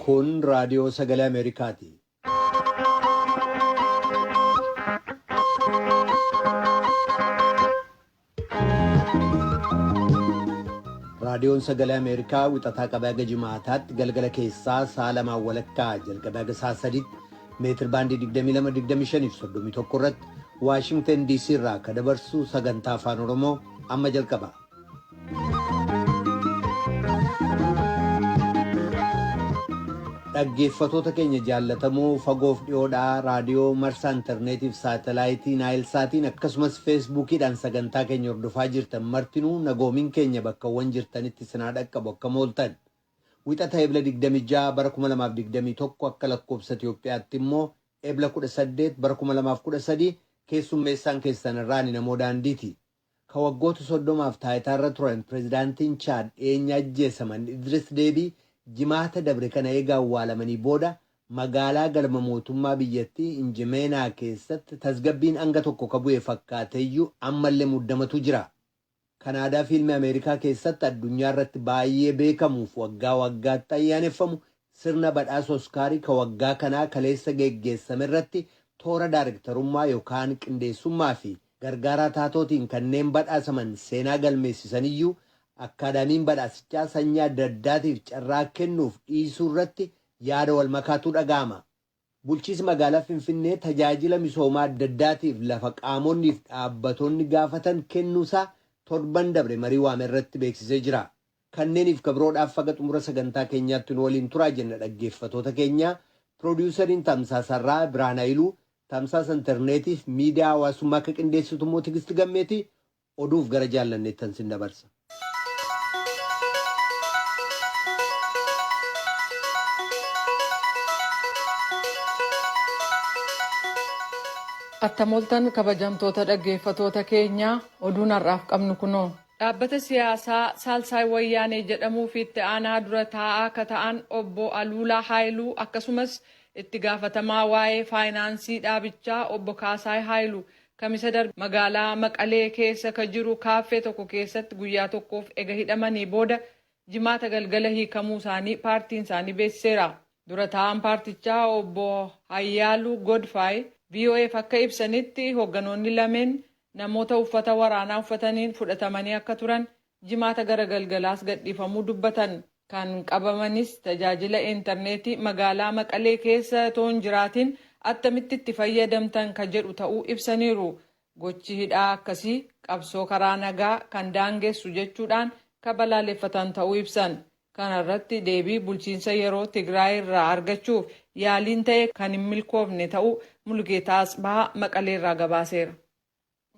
Kun raadiyoo sagalee Ameerikaati. Raadiyoon sagalee Ameerikaa wixataa qabee haga jimaataatti galgala keessaa sa'a lamaan walakkaa jalqabee haga sa'a sadiitti meetir baandii 22, 25 fi 31 irratti Waashingtan DC irraa akka dabarsu sagantaa afaan Oromoo amma jalqaba. Dhaggeeffatoota keenya jaallatamoo fagoof dhiyoodhaa raadiyoo marsaa intarneetiif saatalaayitii naayilsaatiin akkasumas feesbuukiidhaan sagantaa keenya hordofaa jirtan martinuu nagoomiin keenya bakkawwan jirtanitti sinaa dhaqqabu akka mooltan. Wixata Ebla 26 bara 2021 akka lakkoobsa Itiyoophiyaatti immoo Ebla 18 bara 2013 keessummeessaan keessan irraa namoo daandiiti. Ka waggoota 30f taayitaarra turan pirezidaantiin Chaad dhiyeenya ajjeesaman Idris Deebii jimaata dabre kana eega awwaalamanii booda magaalaa galma mootummaa biyyattii Injimeenaa keessatti tasgabbiin hanga tokko ka bu'e fakkaateyyuu ammallee muddamatu jira. Kan aadaa fiilmii Ameerikaa keessatti addunyaa irratti baay'ee beekamuuf waggaa waggaatti ayyaaneffamu sirna badhaasa Oskaarii ka waggaa kanaa kaleessa geggeessame irratti toora daarektarummaa yokaan qindeessummaa fi gargaaraa taatootiin kanneen badhaasaman seenaa galmeessisaniyyuu akkaadaamiin badhaasichaa sanyii adda addaatiif carraa kennuuf dhiisuu irratti yaada wal makaatu dhaga'ama. Bulchiisi magaalaa Finfinnee tajaajila misoomaa adda addaatiif lafa qaamonni fi dhaabbatoonni gaafatan kennuusaa torban dabre marii waame irratti beeksisee jira. Kanneeniif kabiroodhaaf haga xumura sagantaa keenyaatti nu waliin turaa jenna dhaggeeffatoota keenya. Piroodiyusariin Tamsaasarraa Birhaan Hayiluu, tamsaasa intarneetiif miidiyaa hawaasummaa akka qindeessitu immoo Tigisti Gammeeti oduuf gara jaallanneettan sin dabarsa. Attam ooltan kabajamtoota dhaggeeffatoota keenyaa oduun har'aaf qabnu kunoo. Dhaabbata siyaasaa Saalsaay Wayyaanee jedhamuu fi itti aanaa dura taa'aa akka ta'an obbo Aluulaa Haayiluu akkasumas itti gaafatamaa waa'ee faayinaansii dhaabichaa obbo Kaasaay Haayiluu kamisa darbe magaalaa Maqalee keessa ka jiru kaaffee tokko keessatti guyyaa tokkoof ega hidhamanii booda jimaata galgala hiikamuu isaanii paartiin isaanii beeksiseera. Dura taa'aan paartichaa obbo Hayyaaluu Godfaay VOAf akka ibsanitti hoogganoonni lameen namoota uffata waraanaa uffataniin fudhatamanii akka turan jimaata gara galgalaas gadhiifamuu dubbatan. Kan qabamanis tajaajila intarneetii magaalaa Maqalee keessa otoo hin jiraatin attamitti itti fayyadamtan ka jedhu ta'uu ibsaniiru. Gochi hidhaa akkasii qabsoo karaa nagaa kan daangessu jechuudhaan ka balaaleffatan ta'uu ibsan. Kana irratti deebii bulchiinsa yeroo Tigraay irraa argachuuf yaaliin ta'e kan hin milkoofne ta'uu Mulugeetaa Atsbahaa Maqalee irraa gabaaseera.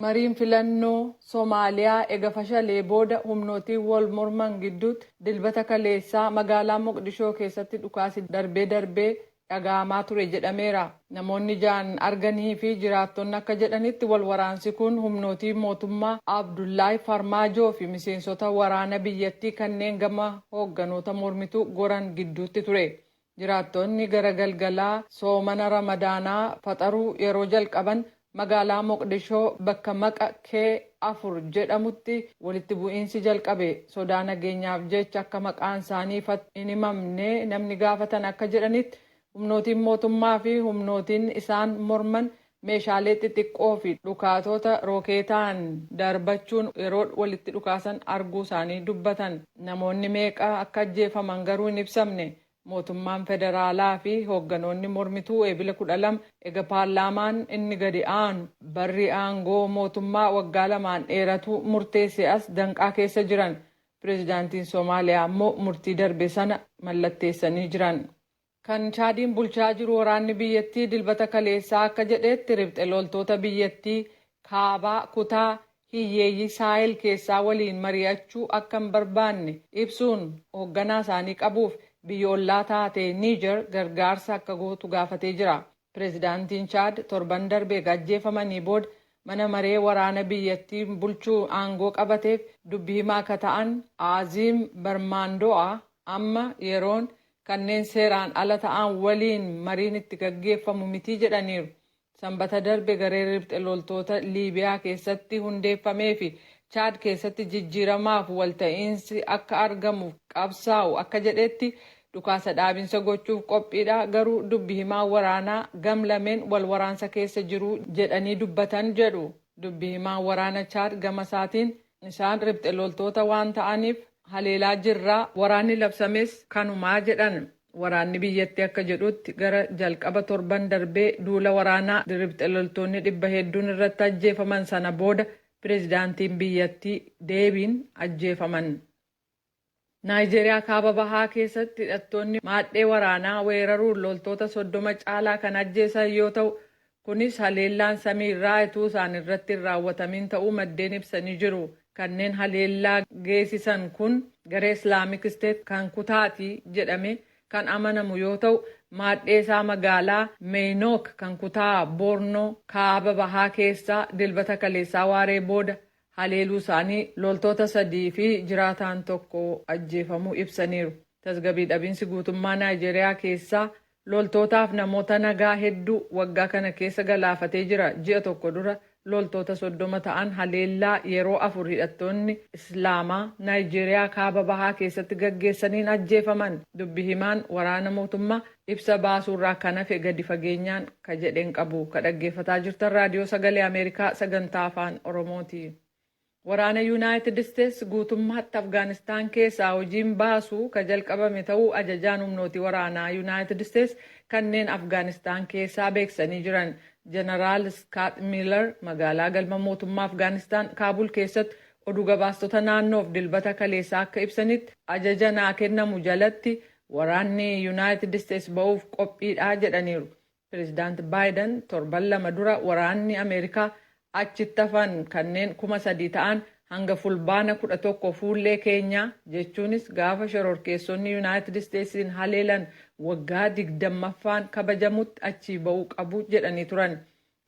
Mariin filannoo Somaaliyaa ega fashalee booda humnootiin wal morman gidduutti dilbata kaleessaa magaalaa Moqdishoo keessatti dhukaasi darbee darbee dhaga'amaa ture jedhameera. Namoonni ijaan arganii fi jiraattonni akka jedhanitti wal waraansi kun humnootii mootummaa Abdullaahi Farmaajoo fi miseensota waraana biyyattii kanneen gama hoogganoota mormituu goran gidduutti ture. Jiraattonni gara galgalaa soomana Ramadaanaa faxaruu yeroo jalqaban magaalaa Moqdishoo bakka maqa K afur jedhamutti walitti bu'iinsi jalqabe sodaa nageenyaaf jecha akka maqaan isaanii ifatti hin himamne namni gaafatan akka jedhanitti humnootiin mootummaa fi humnootiin isaan morman meeshaalee xixiqqoo fi dhukaatota rookeetaan darbachuun yeroo walitti dhukaasan arguu isaanii dubbatan. Namoonni meeqa akka ajjeefaman garuu hin ibsamne. Mootummaan federaalaa fi hoogganoonni mormituu Eebila 12 ega paarlaamaan inni gadi aanu barri aangoo mootummaa waggaa lamaan dheeratu murteesse as danqaa keessa jiran. Pireezidaantiin Somaaliyaa immoo murtii darbe sana mallatteessanii jiran. Kan Chaadiin bulchaa jiru waraanni biyyattii dilbata kaleessaa akka jedhetti ribxe loltoota biyyattii kaabaa kutaa hiyyeeyyii Saahel keessaa waliin mari'achuu akka hin barbaanne ibsuun hoogganaa isaanii qabuuf biyya ollaa taate Niijer gargaarsa akka gootu gaafatee jira. Pireezidaantiin Chaad torban darbe ajjeefamanii booda mana maree waraana biyyattii bulchuu aangoo qabateef dubbii himaa akka ta'an Aaziim Barmaando'a amma yeroon kanneen seeraan ala ta'an waliin mariin itti gaggeeffamu mitii jedhaniiru. Sanbata darbe garee ribxe loltoota Liibiyaa keessatti hundeeffamee fi Chaad keessatti jijjiiramaaf walta'iinsi akka argamuuf qabsaa'u akka jedhetti Dhukaasa dhaabinsa gochuuf qophiidha, garuu dubbi himaa waraanaa gam lameen wal waraansa keessa jiru jedhanii dubbatan jedhu. Dubbi himaa waraana Chaad gama isaatiin isaan riphxe loltoota waan ta'aniif haleelaa jirraa, waraanni labsames kanumaa jedhan. Waraanni biyyattii akka jedhutti gara jalqaba torban darbee duula waraanaa riphxe loltoonni 100 hedduun irratti ajjeefaman sana booda pireezidaantiin biyyattii Deebiin ajjeefaman. Naayijeeriyaa kaaba bahaa keessatti hidhattoonni maadhee waraanaa weeraruun loltoota 30 caalaa kan ajjeesan yoo ta'u, kunis haleellaan samii irraa utuu isaan irratti hin raawwatamin ta'uu maddeen ibsanii jiru. Kanneen haleellaa geessisan kun garee Islaamik Isteet kan kutaati jedhame kan amanamu yoo ta'u, maadhee isaa magaalaa Meeynook kan kutaa Boornoo kaaba bahaa keessaa Dilbata kaleessaa waaree booda haleeluu isaanii loltoota 3 fi jiraataan tokko ajjeefamuu ibsaniiru. Tasgabbii dhabiinsi guutummaa Naayijeeriyaa keessaa loltootaaf namoota nagaa hedduu waggaa kana keessa galaafatee jira. Ji'a tokko dura loltoota 30 ta'an haleellaa yeroo afur hidhattoonni Islaamaa Naayijeeriyaa kaaba bahaa keessatti gaggeessaniin ajjeefaman. Dubbi himaan waraana mootummaa ibsa baasuurraa kan hafe gadi fageenyaan ka jedheen qabu. Ka dhaggeeffataa jirtan Raadiyoo Sagalee Ameerikaa sagantaa Afaan Oromooti. Waraana Yuunaayitid Isteets guutummaatti Afgaanistaan keessaa hojiin baasuu ka jalqabame ta'uu ajajaan humnooti waraanaa Yuunaayitid Isteets kanneen Afgaanistaan keessaa beeksisanii jiran. Jeneraal Skaat Miilar magaalaa galma mootummaa Afgaanistaan Kaabul keessatti oduu gabaastota naannoof Dilbata kaleessaa akka ibsanitti, ajaja naa kennamu jalatti waraanni Yuunaayitid Isteets ba'uuf qophiidha jedhaniiru. Pireezidaant Baayiden torban 2 dura waraanni Ameerikaa achitti hafan kanneen 3,000 ta'an hanga Fulbaana 11 fuullee keenyaa, jechuunis gaafa shororkeessonni Yuunaayitid Isteetsiin haleelan waggaa 20ffaan kabajamutti achii ba'uu qabu jedhanii turan.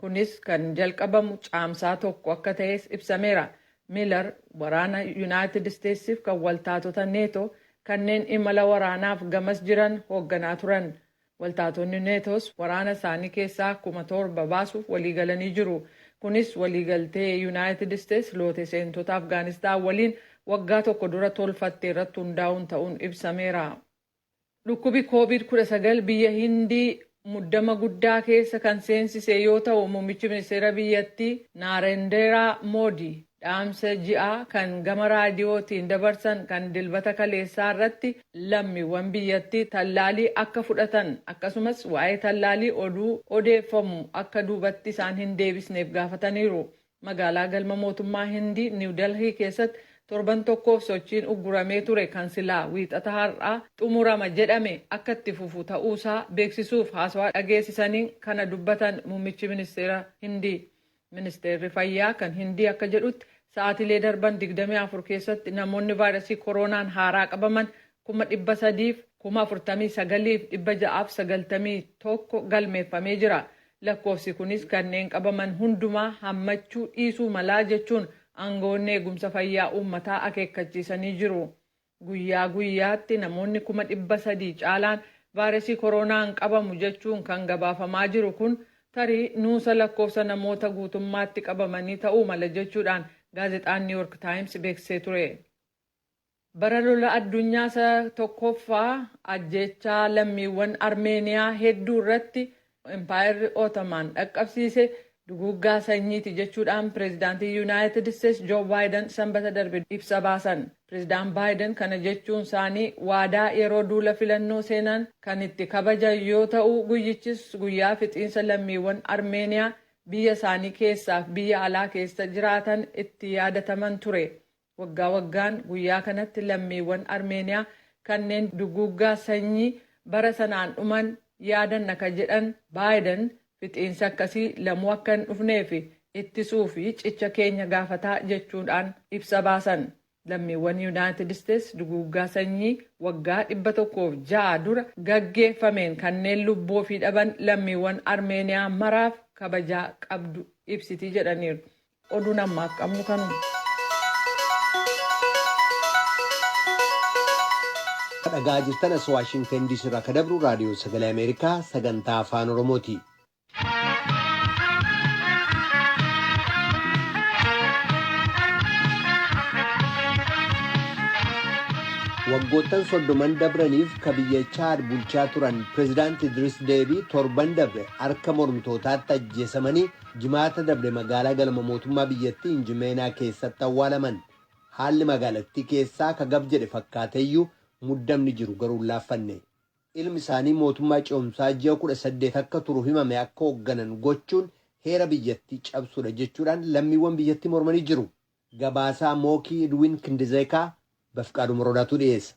Kunis kan jalqabamu Caamsaa 1 akka ta'es ibsameera. Miilar waraana Yuunaayitid Isteetsiif kan waltaatota Neetoo kanneen imala waraanaaf gamas jiran hoogganaa turan. Waltaatonni Neetoos waraana isaanii keessaa 7,000 baasuuf waliigalanii jiru. Kunis waliigaltee Yuunaayitid Isteets loote seentota Afgaanistaan waliin waggaa tokko dura tolfatte irratti hundaa'uun ta'uun ibsameera. Dhukkubi Koovid-19 biyya Hindii muddama guddaa keessa kan seensise yoo ta'u, muummichi ministeera biyyattii Naarenderaa Moodi dhaamsa ji'aa kan gama raadiyootiin dabarsan kan Dilbata kaleessaa irratti lammiiwwan biyyattii tallaalii akka fudhatan akkasumas waa'ee tallaalii oduu odeeffamu akka duubatti isaan hin deebisneef gaafataniiru. Magaalaa galma mootummaa Hindii Niw Delhii keessatti torban tokkoof sochiin ugguramee ture kan silaa Wiixata har'aa xumurama jedhame akka itti fufu ta'uusaa beeksisuuf haasawaa dhageessisaniin kana dubbatan muummichi ministeera Hindii. Ministeerri fayyaa kan Hindii akka jedhutti sa'aatilee darban 24 keessatti namoonni vaayirasii koronaan haaraa qabaman 349,691 galmeeffamee jira. Lakkoofsi kunis kanneen qabaman hundumaa hammachuu dhiisuu malaa jechuun aangawoonni eegumsa fayyaa uummataa akeekkachiisanii jiru. Guyyaa guyyaatti namoonni 300,000 caalaan vaayirasii koronaan qabamu jechuun kan gabaafamaa jiru kun tarii nuusa lakkoofsa namoota guutummaatti qabamanii ta'uu mala jechuudhaan gaazexaan New York Times beeksisee ture. Bara lola addunyaa isa tokkoffaa ajjeechaa lammiiwwan Armeeniyaa hedduu irratti Impaayerri Otomaan dhaqqabsiise duguuggaa sanyiiti jechuudhaan pireezidaantii Yuunaayitid Isteets Joo Baayiden Sanbata darbe ibsa baasan. Pireezidaan Baayiden kana jechuun isaanii waadaa yeroo duula filannoo seenan kan itti kabajan yoo ta'u, guyyichis guyyaa fixiinsa lammiiwwan Armeeniyaa biyya isaanii keessaaf biyya alaa keessa jiraatan itti yaadataman ture. Waggaa waggaan guyyaa kanatti lammiiwwan Armeeniyaa kanneen duguuggaa sanyii bara sanaan dhuman yaadanna ka jedhan Baayiden, fixiinsa akkasii lamuu akka hin dhufnee fi ittisuu fi cicha keenya gaafataa jechuudhaan ibsa baasan. Lammiiwwan Yuunaayitid Isteets duguuggaa sanyii waggaa 106 dura gaggeeffameen kanneen lubbuu ofii dhaban lammiiwwan Armeeniyaa maraaf kabajaa qabdu ibsiti jedhaniiru. Oduun ammaaf qabnu kanuma. Dhagaa jirtan as Waashingtan DC irraa kan dabru Raadiyoo Sagalee Ameerikaa sagantaa Afaan Oromooti. Waggoottan 30n dabraniif ka biyya Chaad bulchaa turan Pireezidaant Idris Deebii torban dabre harka mormitootaatti ajjeesamanii Jimaata dabre magaalaa galma mootummaa biyyattii Injimeenaa keessatti awwaalaman. Haalli magaalattii keessaa ka gab jedhe fakkaateyyuu muddamni jiru garuu hin laaffanne. Ilmi isaanii mootummaa ce'umsaa ji'a 18 akka turu himame akka hoogganan gochuun heera biyyattii cabsuudha jechuudhaan lammiiwwan biyyattii mormanii jiru. Gabaasaa Mookii Edwin Kindizeekaa Bafqaaduu Morodaatu dhiyeessa.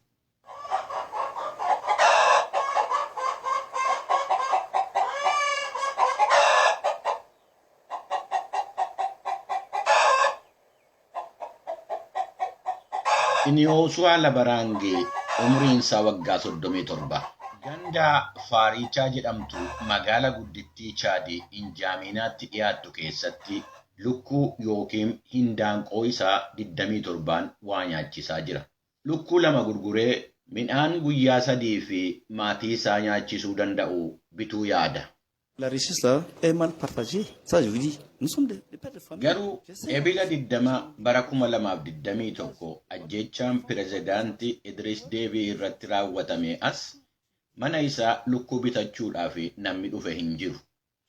Iniyoosuwaa Labaraangee umriin isaa waggaa 37. Ganda Faarichaa jedhamtu magaala guddittii Chaad Injaaminaatti dhiyaattu keessatti lukkuu yookiin hindaanqoo isaa 27n waa nyaachisaa jira. Lukkuu lama gurguree midhaan guyyaa 3 fi maatii isaa nyaachisuu danda'u bituu yaada. La richesse là est mal partagée. Ça, je vous dis, nous sommes des pères de famille. Garuu Ebila 20 bara 2021 ajjeechaan pirezidaantii Idris Deebii irratti raawwatame as mana isaa lukkuu bitachuudhaaf namni dhufe hin jiru.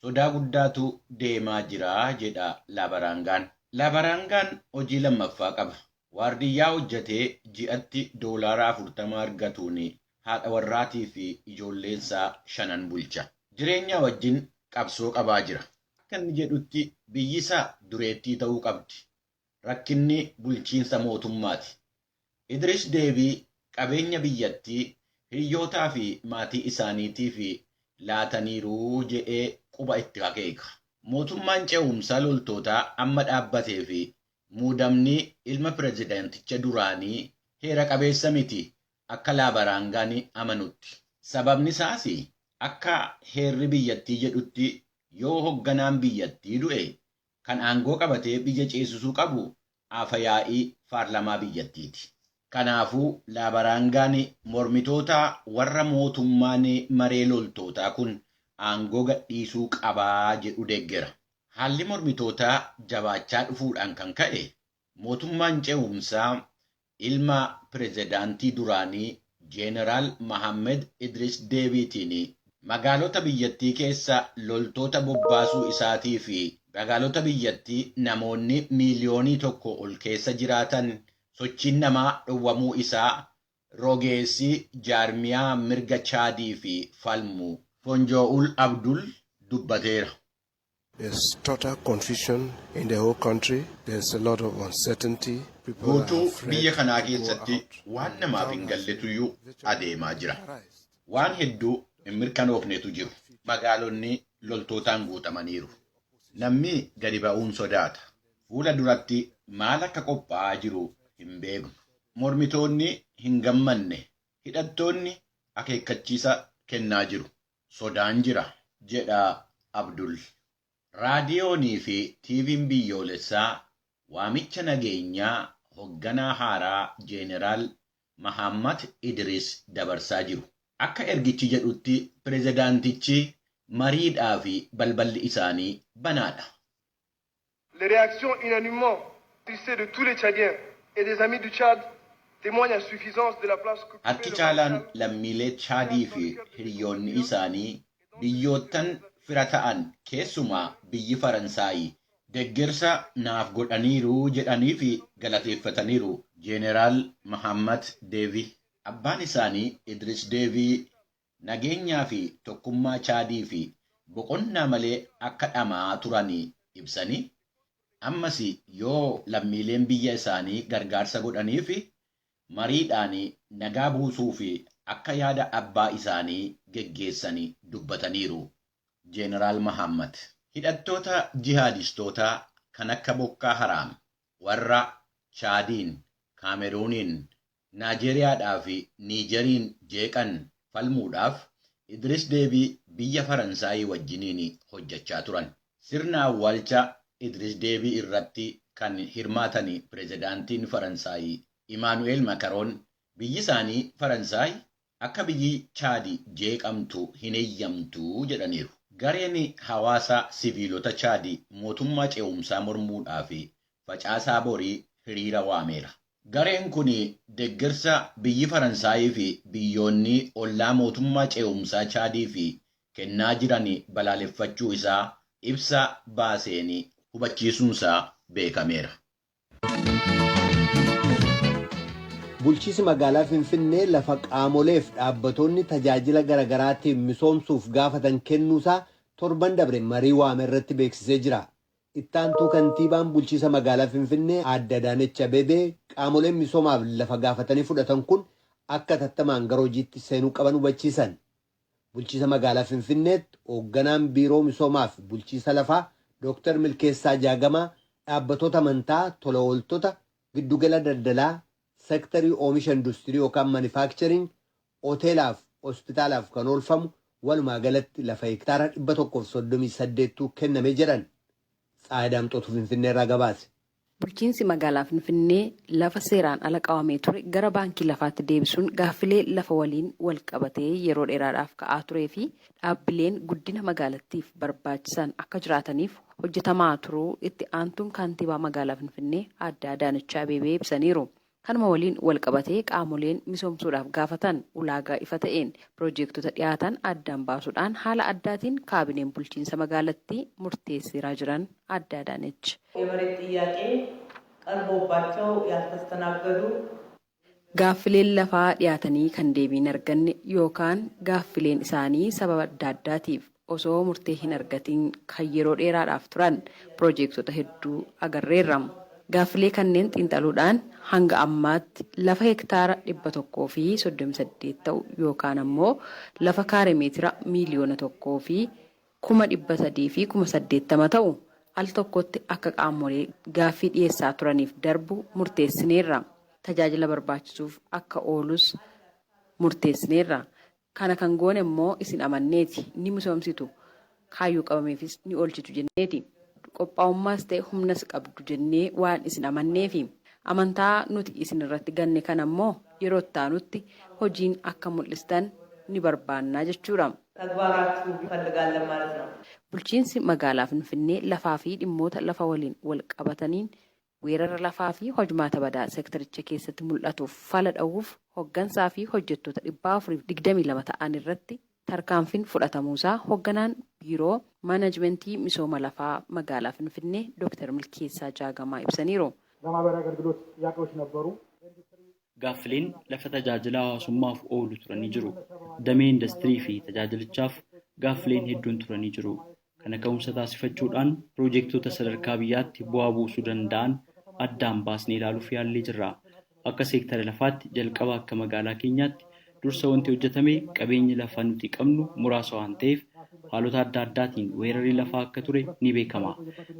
Sodaa guddaatu deemaa jira jedha Labaraangaan. Labaraangaan hojii lammaffaa qaba. Waardiyyaa hojjetee ji'atti $40 argatuun haadha warraatii fi ijoolleensaa shanan bulcha. Jireenya wajjin qabsoo qabaa jira. Akka inni jedhutti biyyi isaa dureettii ta'uu qabdi. Rakkinni bulchiinsa mootummaati. Idris Deebii qabeenya biyyattii hiriyootaa fi maatii isaaniitiif laataniiru jedhee quba itti akeeka. Mootummaan ce'umsaa loltootaa amma dhaabbatee fi muudamni ilma pirezidaanticha duraanii heera qabeessa miti akka Laabaraangaan amanutti. Sababni isaas akka heerri biyyattii jedhutti yoo hogganaan biyyattii du'e kan aangoo qabatee biyya ceesisuu qabu afa-yaa'ii paarlamaa biyyattiiti. Kanaafuu Laabaraangaan mormitoota warra mootummaan maree loltootaa kun aangoo gadhiisuu qabaa jedhu deeggera. Haalli mormitootaa jabaachaa dhufuudhaan kan ka'e mootummaan ce'umsaa ilma pirezidaantii duraanii Jeeneraal Mahammed Idris Deebiitiin magaalota biyyattii keessa loltoota bobbaasuu isaatii fi magaalota biyyattii namoonni miiliyoonii 1 ol keessa jiraatan sochiin namaa dhowwamuu isaa rogeessi jaarmiyaa mirga Chaadii fi falmu Fonjoo'ul Abdul dubbateera. There's total confusion in the whole country. There's a lot of uncertainty. People are Guutuu afraid biyya kanaa to go keessatti out. waan namaaf hin galletuyyuu adeemaa jira. Waan hedduu hin mirkanoofnetu jiru. Magaalonni loltootaan guutamaniiru. Namni gadi ba'uun sodaata. Fuula duratti maal akka qophaa'aa jiru hin beeknu. Mormitoonni hin gammanne. Hidhattoonni akeekkachiisa kennaa jiru. Sodaan jira, jedha Abdul. Raadiyoonii fi TV'n biyyoolessaa waamicha nageenyaa hogganaa haaraa Jeeneraal Mahammad Idris dabarsaa jiru. Akka ergichi jedhutti pirezidaantichi mariidhaa fi balballi isaanii banaadha. Les réactions unanimement tristées de tous les Tchadiens et des amis du Tchad témoignent à suffisance de la place qu'occupait Harki le caalaan maréchal lammiilee Chaadii fi hiriyoonni isaanii biyyoottan fira ta'an keessumaa biyyi Faransaay deeggarsa naaf godhaniiru jedhanii fi galateeffataniiru Jeeneraal Mahammad Deebii. Abbaan isaanii Idris Deebii nageenyaa fi tokkummaa Chaadii fi boqonnaa malee akka dhamaa turan ibsanii ammas yoo lammiileen biyya isaanii gargaarsa godhanii fi mariidhaan nagaa buusuu fi akka yaada abbaa isaanii geggeessanii dubbataniiru. Jeeneraal Mahammad. Hidhattoota jihaadistootaa kan akka Bokkaa Haraam warra Chaadiin, Kaameruuniin, Naajeeriyaadhaa fi Niijeriin jeeqan falmuudhaaf Idris Deebii biyya Faransaayii wajjiniin hojjechaa turan. Sirna awwaalcha Idris Deebii irratti kan hirmaatan pirezidaantiin Faransaayii Imaanu'eel Makaroon biyyi isaanii Faransaay akka biyyi Chaadi jeeqamtu hin eeyyamtu jedhaniiru. Gareen hawaasa siviilota Chaadi mootummaa ce'umsaa mormuudhaa fi facaasaa borii hiriira waameera. Gareen kun deeggarsa biyyi Faransaayii fi biyyoonni ollaa mootummaa ce'umsaa Chaadii fi kennaa jiran balaaleffachuu isaa ibsa baaseen hubachiisuunsaa beekameera. Bulchiisi magaalaa Finfinnee lafa qaamoleef dhaabbattoonni tajaajila garaagaraatiin misoomsuuf gaafatan kennuusaa torban dabre marii waame irratti beeksisee jira. Ittaantuu kantiibaan bulchiisa magaalaa Finfinnee Aadde Adaanech Abeebee qaamoleen misoomaaf lafa gaafatanii fudhatan kun akka tattamaan gara hojiitti seenuu qaban hubachiisan. Bulchiisa magaalaa Finfinneetti hoogganaan biiroo misoomaaf bulchiisa lafaa Dooktar Milkeessaa Jaagamaa dhaabbattoota amantaa, tola ooltota, giddugala daldalaa, sektarii oomisha industirii yookaan manufacturing, hoteelaaf hospitaalaaf kan oolfamu walumaa galatti lafa hektaara 138 kenname jedhan. Tsaayi Daamxootu Finfinnee irraa gabaase. Bulchiinsi magaalaa Finfinnee lafa seeraan ala qabamee ture gara baankii lafaatti deebisuun gaaffilee lafa waliin wal qabatee yeroo dheeraadhaaf ka'aa turee fi dhaabbileen guddina magaalattiif barbaachisan akka jiraataniif hojjetamaa turuu itti aantuun kantiibaa magaalaa Finfinnee Aadde Adaanech Abeebee ibsaniiru. Kanuma waliin wal qabatee qaamoleen misoomsuudhaaf gaafatan ulaagaa ifa ta'een piroojeektota dhiyaatan addaan baasuudhaan haala addaatiin kaabineen bulchiinsa magaalattii murteesseeraa jiran Aadde Adaanech. የመሬት ጥያቄ ቀርቦባቸው ያልተስተናገዱ Gaaffileen lafaa dhiyaatanii kan deebii hin arganne yookaan gaaffileen isaanii sababa adda addaatiif osoo murtee hin argatiin kan yeroo dheeraadhaaf turan piroojeektota hedduu agarreerra. Gaaffilee kanneen xiinxaluudhaan hanga ammaatti lafa hektaara 138 ta'u yookaan ammoo lafa kaaree meetira 1,380,000 ta'u al tokkotti akka qaamolee gaaffii dhiyeessaa turaniif darbu murteessineerra. Tajaajila barbaachisuuf akka oolus murteessineerra. Kana kan goone immoo isin amanneeti, ni misoomsitu, kaayyoo qabameefis ni oolchitu jenneeti. Qophaa'ummaas ta'e humnas qabdu jennee waan isin amanneefi. Amantaa nuti isin irratti ganne kana immoo yeroo itti hojiin akka mul'istan ni barbaannaa jechuudha. ተግባራችሁ እንፈልጋለን ማለት ነው። Bulchiinsi magaalaa Finfinnee lafaa fi dhimmoota lafa waliin wal qabataniin weerara lafaa fi hojmaata badaa seektaricha keessatti mul'atuuf fala dha'uuf hoggansaa fi hojjettoota 422 ta'an irratti tarkaanfiin fudhatamuusaa hogganaan biiroo maanajimentii misooma lafaa magaalaa Finfinnee Dooktar Milkeessaa Jaagamaa ibsaniiru. ለማህበራዊ አገልግሎት ጥያቄዎች ነበሩ። Gaaffileen lafa tajaajila hawaasummaaf oolu turanii jiru. Damee industirii fi tajaajilichaaf gaaffileen hedduun turanii jiru. Kana ka'umsa taasifachuudhaan piroojektota sadarkaa biyyaatti bu'aa buusuu danda'an addaan baasnee ilaaluuf yaallee jirra. Akka seektara lafaatti jalqaba akka magaalaa keenyaatti dursa wanti hojjetame qabeenyi lafaa nuti qabnu muraasa waan ta'eef haalota adda addaatiin weerarri lafaa akka ture ni beekama.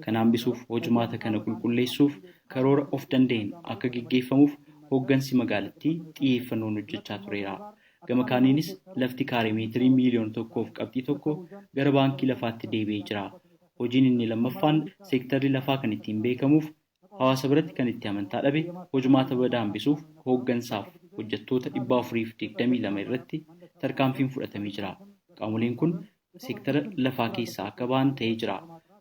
Kana hambisuuf hojumaata kana qulqulleessuuf karoora of danda'een akka geggeeffamuuf hooggansi magaalattii xiyyeeffannoon hojjechaa tureera. Gama kaaniinis lafti kaaree meetirii 1.1 miiliyoona gara baankii lafaatti deebi'ee jira. Hojiin inni lammaffaan seektarri lafaa kan ittiin beekamuuf hawaasa biratti kan itti amantaa dhabe hojumaata badaa hambisuuf hooggansaaf hojjettoota 422 irratti tarkaanfiin fudhatamee jira. Qaamoleen kun seektara lafaa keessaa akka ba'an ta'ee jira.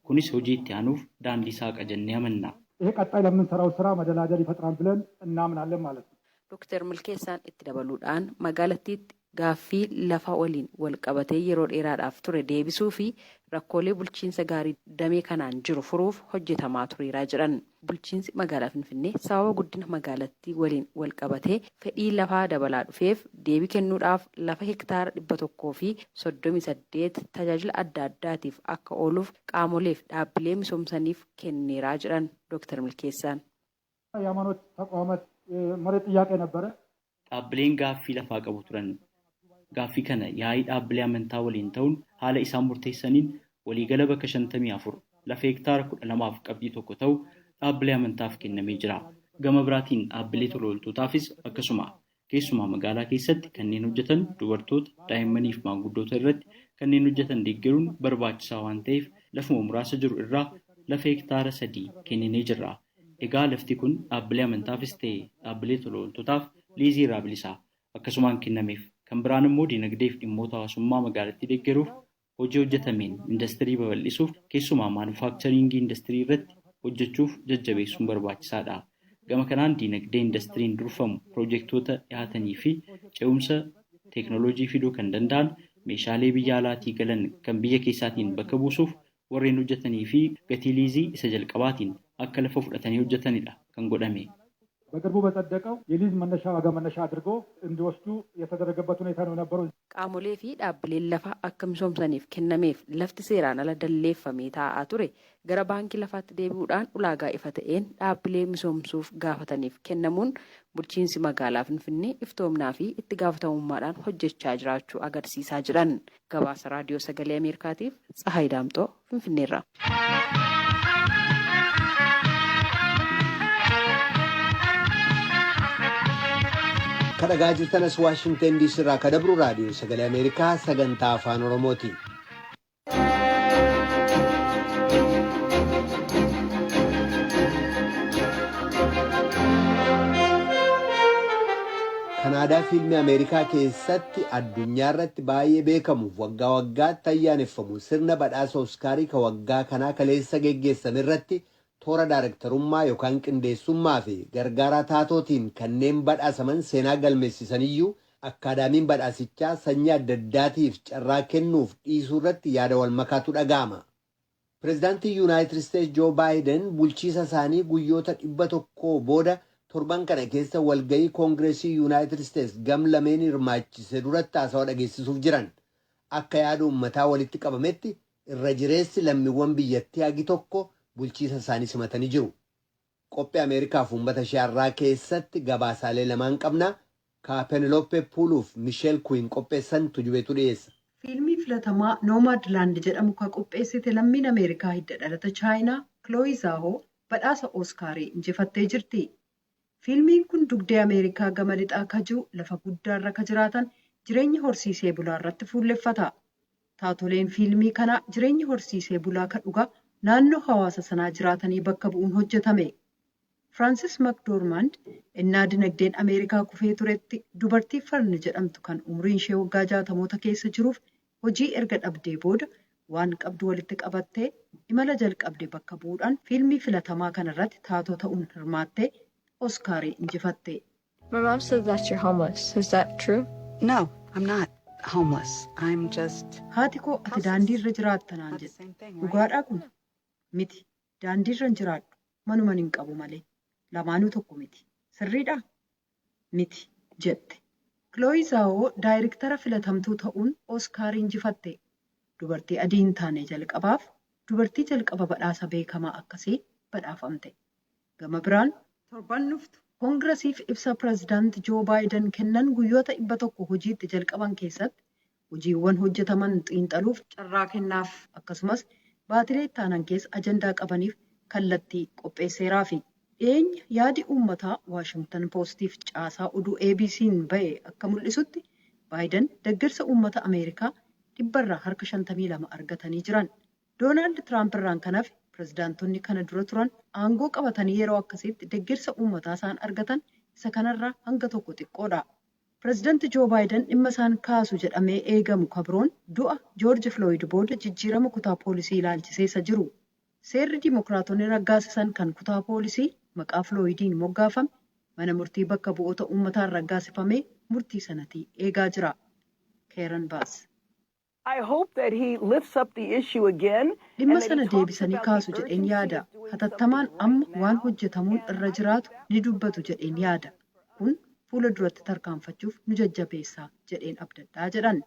Kunis hojii itti aanuuf daandii saaqa jennee amanna. ይሄ ቀጣይ ለምንሰራው ስራ መደላደል ይፈጥራል ብለን እናምናለን ማለት ነው። Dooktar Milkeessaan itti dabaluudhaan magaalattiitti gaaffii lafa waliin wal qabatee yeroo dheeraadhaaf ture deebisuu fi rakkoolee bulchiinsa gaarii damee kanaan jiru furuuf hojjetamaa tureeraa jedhan. Bulchiinsi magaalaa Finfinnee sababa guddina magaalattii waliin wal qabatee fedhii lafaa dabalaa dhufeef deebii kennuudhaaf lafa hektaara 138 tajaajila adda addaatiif akka ooluuf qaamoleef dhaabbilee misoomsaniif kenneeraa jedhan Dooktar Milkeessaan. የሃይማኖት ተቋማት መሬት ጥያቄ ነበረ። Dhaabbileen gaaffii lafaa qabu turan. Gaaffii kana yaa'ii dhaabbilee amantaa waliin ta'uun haala isaan murteessaniin waliigala bakka 54 lafa hektaara 12.1 ta'u dhaabbilee amantaaf kennamee jira. Gama biraatiin dhaabbilee tola ooltotaafis akkasuma. Keessumaa magaalaa keessatti kanneen hojjetan dubartoota, daa'immanii fi maanguddoota irratti kanneen hojjetan deeggaruun barbaachisaa waan ta'eef lafuma muraasa jiru irraa lafa hektaara 3 kenninee jirra. Egaa lafti kun dhaabbilee amantaafis ta'e dhaabbilee tola ooltotaaf liizii irraa bilisa. Akkasumaan kennameef. Kan biraan immoo dinagdee fi dhimmoota hawaasummaa magaalattii deeggaruuf hojii hojjetameen industirii babal'isuuf keessumaa maanufaakcharingii industirii irratti hojjechuuf jajjabeessuun barbaachisaadha. Gama kanaan diinagdee indastiriin durfamu piroojektota dhiyaatanii fi ce'umsa teeknooloojii fiduu kan danda'an meeshaalee biyya alaatii galan kan biyya keessaatiin bakka buusuuf warreen hojjetanii fi gatii liizii isa jalqabaatiin akka lafa fudhatanii hojjetanidha kan godhame. በቅርቡ በጸደቀው የሊዝ መነሻ ዋጋ መነሻ አድርጎ እንዲወስዱ የተደረገበት ሁኔታ ነው የነበረው። Qaamolee fi dhaabbileen lafaa akka misoomsaniif kennameef lafti seeraan ala dalleeffamee taa'aa ture gara baankii lafaatti deebi'uudhaan ulaagaa ifa ta'een dhaabbilee misoomsuuf gaafataniif kennamuun bulchiinsi magaalaa Finfinnee iftoomnaa fi itti gaafatamummaadhaan hojjechaa jiraachuu agarsiisaa jiran. Gabaasa Raadiyoo Sagalee Ameerikaatiif Tsahaay Daamxoo Finfinneerra. Kan dhagaa jirtan as Waashingtan DC irraa kan dabru Raadiyoo Sagalee Ameerikaa sagantaa Afaan Oromooti. Kanaadaa fiilmii Ameerikaa keessatti addunyaa irratti baay'ee beekamuuf waggaa waggaatti ayyaaneffamu sirna badhaasa Oskaarii kan waggaa kanaa kaleessa geggeessame irratti toora daarektarummaa yookaan qindeessummaa fi gargaaraa taatootiin kanneen badhaasaman seenaa galmeessisaniyyuu akkaadaamiin badhaasichaa sanyii adda addaatiif carraa kennuuf dhiisuu irratti yaada wal makaatu dhaga'ama. Pireezidaantii Yuunaayitid Isteetsi Joo Baayiden bulchiisa isaanii guyyoota 100 booda torban kana keessa walgahii Koongireesii Yuunaayitid Isteetsi gam lameen hirmaachise duratti haasawaa dhageessisuuf jiran. Akka yaada uummataa walitti qabametti irra jireessi lammiiwwan biyyattii hagi tokko bulchiisa isaanii simatanii jiru. Qophii Ameerikaaf uummata ishee har'aa keessatti gabaasaalee lamaan qabna. Ka Penelope Puuluuf Misheel Kuyin qopheessan Tujubeetu dhiyeessa. Fiilmii filatamaa Noomaadlaand jedhamu kan qopheessite lammiin Ameerikaa hidda dhalata Chaayinaa Kilooyi Zaahoo badhaasa Ooskaarii injifattee jirti. Fiilmiin kun dugdee Ameerikaa gama lixaa ka jiru lafa guddaarra ka jiraatan jireenya horsiisee bulaa irratti fuulleffata. Taatoleen fiilmii kanaa jireenya horsiisee bulaa ka dhugaa naannoo hawaasa sanaa jiraatanii bakka bu'uun hojjetame. Firaansis Makdoormand innaa dinagdeen Ameerikaa kufee turetti dubartii Farni jedhamtu kan umriin ishee waggaa 60moota keessa jiruuf hojii erga dhabdee booda waan qabdu walitti qabattee imala jalqabde bakka bu'uudhaan fiilmii filatamaa kanarratti taatoo ta'uun hirmaattee Oskaarii injifatte. My mom says that you're homeless. Is that true? No, I'm not homeless. I'm just. Haati koo ati daandiirra jiraatta naan jette. Dhugaadhaa kun? Miti. Daandiirra hin jiraadhu. Manuman hin qabu malee. Lamaanuu tokko miti. Sirriidhaa? Miti jette. Kilooyi Zaawoo daayirektara filatamtuu ta'uun Oskaarii injifatte. Dubartii adii hin taane jalqabaaf dubartii jalqaba badhaasa beekamaa akkasii badhaafamte. Gama biraan torban dhuftu Koongiresiif ibsa pireezidaanti Joo Baayiden kennan guyyoota 100 hojiitti jalqaban keessatti hojiiwwan hojjetaman xiinxaluuf carraa kennaaf akkasumas baatilee itti aanan keessa ajandaa qabaniif kallattii qopheesseeraafi. Dhiyeenya yaadi uummataa Waashingtan Poostiif caasaa oduu ABC'n ba'e akka mul'isutti Baayiden deeggarsa uummata Ameerikaa 52% argatanii jiran. Doonaald Tiraamp irraan kan hafe pireezidaantonni kana dura turan aangoo qabatanii yeroo akkasitti deeggarsa uummataa isaan argatan isa kanarraa hanga tokko xiqqoodha. Pireezidaanti Joo Baayiden dhimma isaan kaasu jedhamee eegamu kabroon du'a Joorji Filooyid booda jijjiirama kutaa poolisii ilaalchisee isa jiru. Seerri Dimookiraatonni raggaasisan kan kutaa poolisii maqaa Filooyidiin moggaafame mana murtii bakka bu'oota uummataan raggaasifamee murtii sanatii eegaa jira. Keeran Baas. Dhimma sana deebisanii kaasu jedheen yaada. Hatattamaan amma waan hojjetamuun irra jiraatu ni dubbatu jedheen yaada. Kun fuula duratti tarkaanfachuuf nu jajjabeessa jedheen abdadhaa jedhan.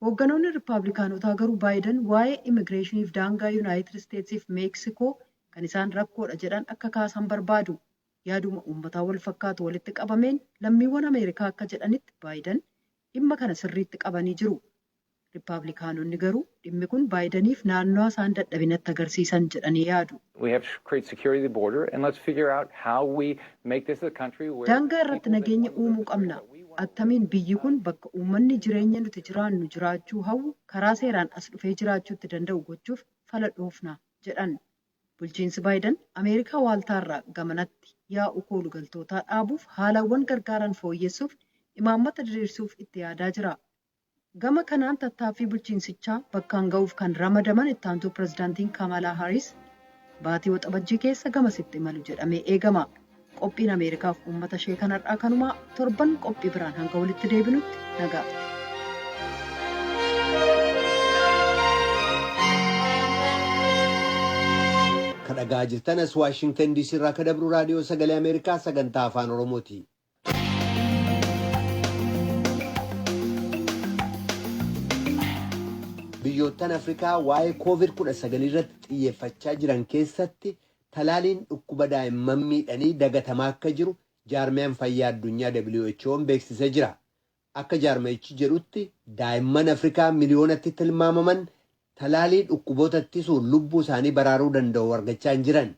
Hoogganoonni Rippaabilikaanotaa garuu Baayiden waa'ee immigireeshiniif daangaa Yuunaayitid Isteetsiif Meeksikoo kan isaan rakkoodha jedhan akka kaasan barbaadu. Yaaduma uummataa wal fakkaatu walitti qabameen lammiiwwan Ameerikaa akka jedhanitti Baayiden dhimma kana sirriitti qabanii jiru. Rippaabilikaanonni garuu dhimmi kun Baayidaniif naannoo isaan dadhabinatti agarsiisan jedhanii yaadu. Daangaa irratti nageenya uumuu qabna. Attamiin biyyi kun bakka uummanni jireenya nuti jiraannu jiraachuu hawwu karaa seeraan as dhufee jiraachuutti danda'u gochuuf fala dhoofna jedhan. Bulchiinsi Baayiden Ameerikaa waaltaarraa gamanatti yaa'u koolu galtootaa dhaabuuf haalawwan gargaaran fooyyessuuf imaammata diriirsuuf itti yaadaa jira. Gama kanaan tattaaffii bulchiinsichaa bakkaan ga'uuf kan ramadaman itti aantuu pireezidaantiin Kamalaa Haaris baatii Waxabajjii keessa gamasitti imalu jedhamee eegama. Qophiin Ameerikaaf uummata ishee kanarraa kanumaa torban qophii biraan hanga walitti deebinutti nagaa. Kan dhagaa jirtan as Waashingtan DC irraa kan dabru raadiyoo sagalee Ameerikaa sagantaa afaan Oromooti. Biyyoottan Afrikaa waa'ee COVID-19 irratti xiyyeeffachaa jiran keessatti talaaliin dhukkuba daa'imman miidhanii dagatamaa akka jiru jaarmiyaan fayyaa addunyaa WHO'n beeksisee jira. Akka jaarmiyichi jedhutti daa'imman Afrikaa miliyoonatti tilmaamaman talaalii dhukkuboota ittisuun lubbuu isaanii baraaruu danda'u argachaa hin jiran.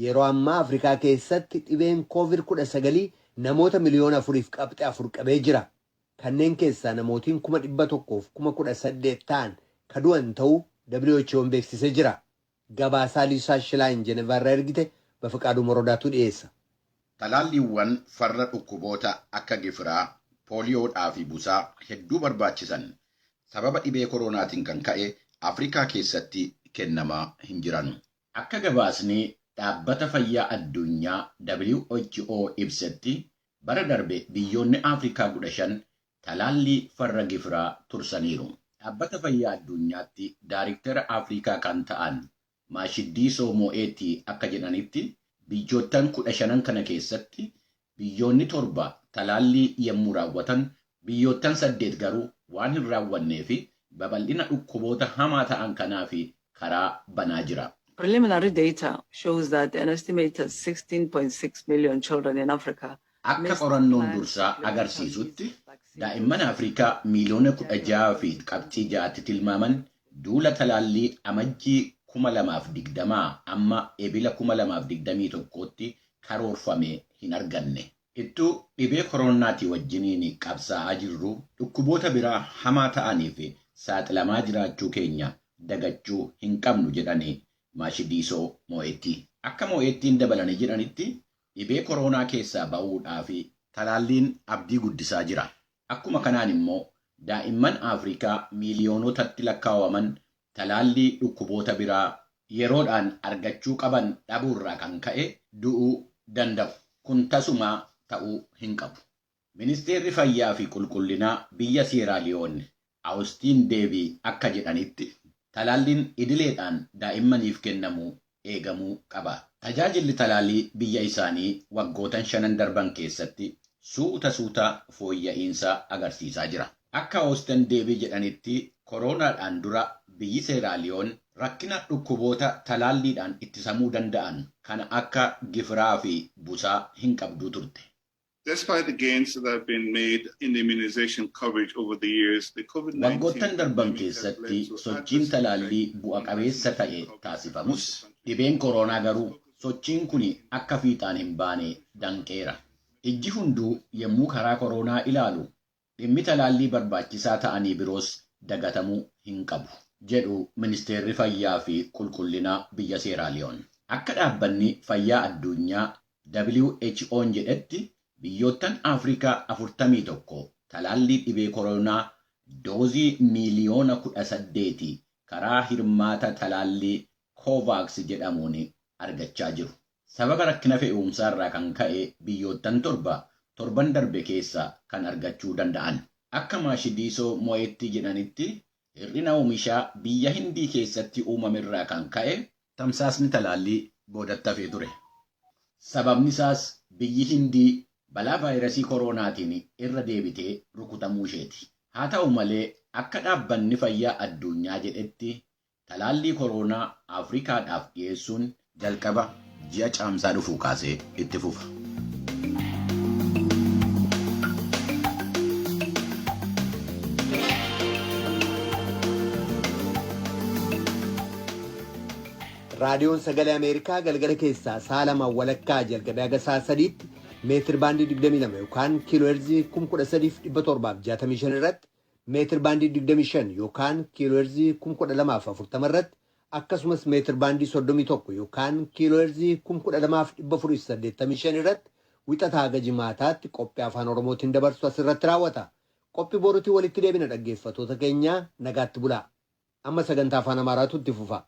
Yeroo ammaa Afrikaa keessatti dhibeen COVID-19 namoota miliyoona 4.4 qabee jira. Kanneen keessaa namootiin 118,000 ta'an ka du'an ta'uu WHO'n beeksisee jira. Gabaasaa Liisaa Shilaayin Jenevaarraa ergite Bafiqaaduu Morodaatu dhiyeessa. Talaalliiwwan farra dhukkuboota akka gifiraa, pooliyoodhaa fi busaa hedduu barbaachisan sababa dhibee koronaatiin kan ka'e Afrikaa keessatti kennamaa hin jiran. Akka gabaasni dhaabbata fayyaa addunyaa WHO ibsetti bara darbe biyyoonni Afrikaa 15 talaallii farra gifiraa tursaniiru. Dhaabbata fayyaa addunyaatti daariktera Afrikaa kan ta'an Maashiddiisoo Moo'eetii akka jedhanitti biyyoottan 15 kana keessatti biyyoonni 7 talaallii yommuu raawwatan biyyoottan 8 garuu waan hin raawwannee fi babal'ina dhukkuboota hamaa ta'an kanaaf karaa banaa jira. Preliminary data shows that an estimated 16.6 million children in Africa Akka qorannoon dursaa agarsiisutti daa'imman Afrikaa miiliyoona 16.6tti tilmaaman duula talaallii amajjii 2020 amma ebila 2021tti karoorfame hin arganne. Ittuu dhibee koronaatii wajjiniin qabsaa'aa jirru dhukkuboota biraa hamaa ta'anii fi saaxilamaa jiraachuu keenya dagachuu hin qabnu jedhanii Maashidiisoo Moo'eetti. Akka Moo'eettiin dabalanii jedhanitti dhibee koronaa keessaa ba'uudhaa fi talaalliin abdii guddisaa jira. Akkuma kanaan immoo daa'imman Afrikaa miiliyoonotatti lakkaa'aman talaallii dhukkuboota biraa yeroodhaan argachuu qaban dhabuurraa kan ka'e du'uu danda'u. Kun tasumaa ta'uu hin qabu. Ministeerri Fayyaa fi Qulqullinaa biyya Seeraaliyoon Awustiin Deebii akka jedhanitti talaalliin idileedhaan daa'immaniif kennamu eegamuu qaba. Tajaajilli talaallii biyya isaanii waggootan 5 darban keessatti suuta suuta fooyya'iinsa agarsiisaa jira. Akka Awustiin Deebii jedhanitti koronaadhaan dura biyyi Seeraaliyoon rakkina dhukkuboota talaalliidhaan ittisamuu danda'an kan akka gifiraa fi busaa hin qabduu turte. Despite the gains that have been made in the immunization coverage over the years, the COVID-19 Waggoottan darban keessatti sochiin talaallii bu'a qabeessa ta'e taasifamus dhibeen koronaa garuu sochiin kun akka fiixaan hin baane danqeera. Ijji hunduu yommuu karaa koronaa ilaalu dhimmi talaallii barbaachisaa ta'anii biroos dagatamuu hin qabu jedhu ministeerri fayyaa fi qulqullinaa biyya Seeraaliyoon. Akka dhaabbanni fayyaa addunyaa WHO'n jedhetti biyyoottan Afrikaa 41 talaallii dhibee koronaa doozii miiliyoona 18 karaa hirmaata talaallii Kovaaks jedhamuun argachaa jiru. Sababa rakkina fe'umsaa irraa kan ka'e biyyoottan 7 torban darbe keessa kan argachuu danda'an. Akka Maashidiisoo Moo'etti jedhanitti hir'ina oomishaa biyya Hindii keessatti uumamerraa kan ka'e tamsaasni talaallii boodatti hafee ture. Sababni isaas biyyi Hindii balaa vaayirasii koronaatiin irra deebitee rukutamuu isheeti. Haa ta'u malee akka dhaabbanni fayyaa addunyaa jedhetti talaallii koronaa Afrikaadhaaf dhiyeessuun jalqaba ji'a caamsaa dhufuu kaasee itti fufa. Raadiyoon Sagalee Ameerikaa galgala keessaa sa'a lamaan walakkaa jalqabee haga sa'a sadiitti meetir baandii 22 yookaan kiiloo heerzii 13,765 irratti meetir baandii 25 yookaan kiiloo heerzii 12,040 irratti akkasumas meetir baandii 31 yookaan kiiloo heerzii 12,485 irratti wixataa haga jimaataatti qophii afaan Oromootiin dabarsu asirratti raawwata. Qophii boruutiin walitti deebina dhaggeeffattoota keenyaa nagaatti bulaa. Amma sagantaa afaan Amaaraatu itti fufa.